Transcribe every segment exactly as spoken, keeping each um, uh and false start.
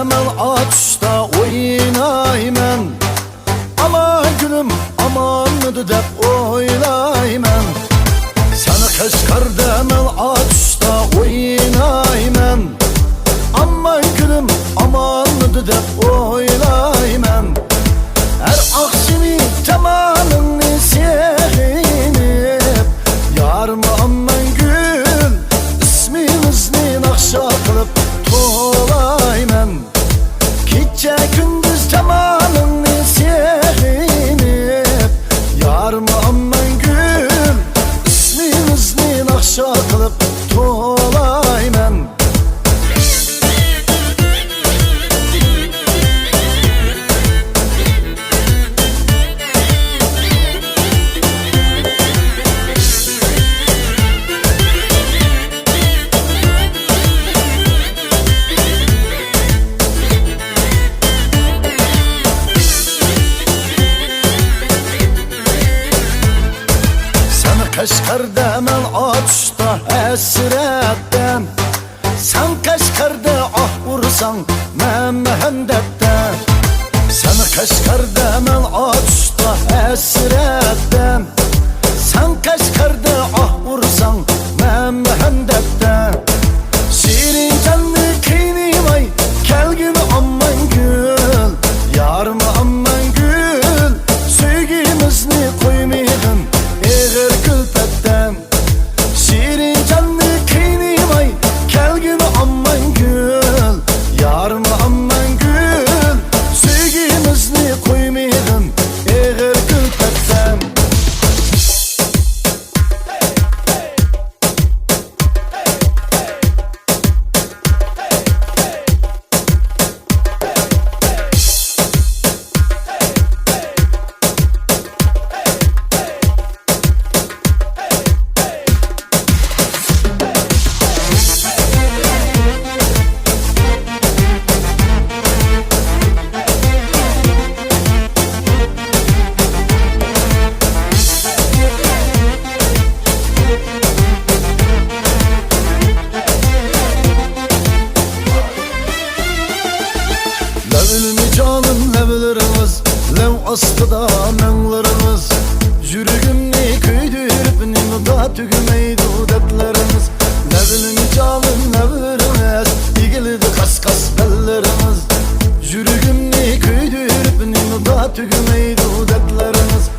مەن ئاتۇشتا ئوينايمەن. ئامان گۈلۈم ئامانمىدى دەپ ئويلايمەن. سەن قەشقەردە، مەن ئاتۇشتا ئوينايمەن. ئامان گۈلۈم ئامانمىدى دەپ ئويلايمەن. ھەر ئاخشىمى تامالىڭنى سېغىنىپ، يارىم ئامانگۈل ئىسمىمىزنى ناخشا قىلىپ توۋلايمەن. كېچە كۈندۈز تامالىڭنى سېغىنىپ، يارىم ئامانگۈل ئىسمىمىزنى ناخشا قىلىپ توۋلايمەن. سەن قەشقەردە، مەن ئاتۇشتا ھەسرەتتە. سەن قەشقەردە ئاھ ئۇرساڭ، مەن مەھەندەتتە. سەن قەشقەردە، مەن ئاتۇشتا ھەسرەتتە. سەن قەشقەردە ئاھ ئۇرساڭ، مەن مەھەندەتتە. شېرىنجاننى قىينىماي كەلگىن ئامانگۈل، يارىم ئامانگۈل، سۆيگۈمىزنى قويمىغىن ئېغىر كۈلپەتتە. شېرىنجاننى قىينىماي كەلگىن ئامانگۈل، يارىم ئامانگۈل، سۆيگۈمىزنى قويمىغىن ئېغىر كۈلپەتتە. لەۋلىمى جانىم لەۋلىرىڭىز، لەۋ ئاستىدا مەڭلىرىڭىز. يۈرىكىمنى كۆيدۈرۈپ نېمىدا تۈگىمەيدۇ دەردلىرىڭىز. لەۋلىمى جانىم لەۋلىرىڭىز، ئېگىلدى قاس-قاس بەللىرىڭىز. يۈرىكىمنى كۆيدۈرۈپ نېمىدا تۈگىمەيدۇ دەردلىرىڭىز.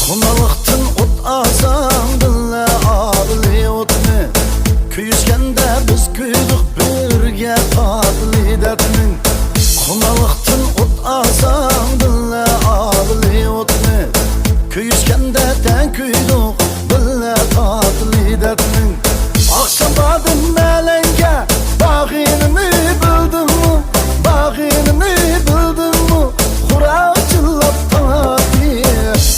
قۇماللىقتىن ئوت ئالساڭ، بىللە ئالىلى ئوتنى. كۆيۈشكەندە بىز كۆيدۇق بىرگە تاتلى دەردنىڭ. قۇماللىقتىن ئوت ئالساڭ، بىللە ئالىلى ئوتنى. كۆيۈشكەندە تەڭ كۆيدۇق بىللە تاتلى دەردنىڭ. ئاخشام باردىم ئەلەڭگە، بارغىنىنى بىلدىڭمۇ؟ بارغىنىنى بىلدىڭمۇ؟ خورا چىللاپ تاڭ ئاتتى،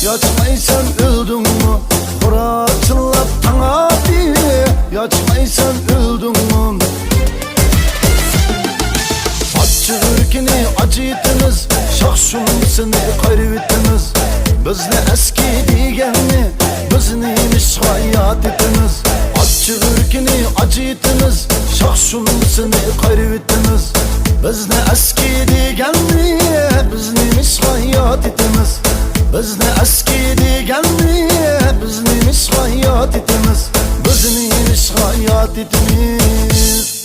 ياچمايسەن ئۆلدۈڭمۇ؟ خورا چىللاپ تاڭ ئاتتى، ياچمايسەن ئۆلدۈڭمۇ؟ ئاچچىق يۈرىكىنى ئاجىيتىمىز، شاخ-شۇمبىسىنى قايرىۋېتىمىز. بىزنى ئەسكى دېگەننى، بىز نېمىشقا ياد ئېتىمىز؟ ئاچچىق يۈرىكىنى ئاجىيتىمىز، شاخ-شۇمبىسىنى قايرىۋېتىمىز. بىزنى ئەسكى دېگەننى، بىز نېمىشقا ياد ئېتىمىز؟ بىزنى ئەسكى دېگەننى، بىز نېمىشقا ياد ئېتىمىز؟ بىز نېمىشقا ياد ئېتىمىز؟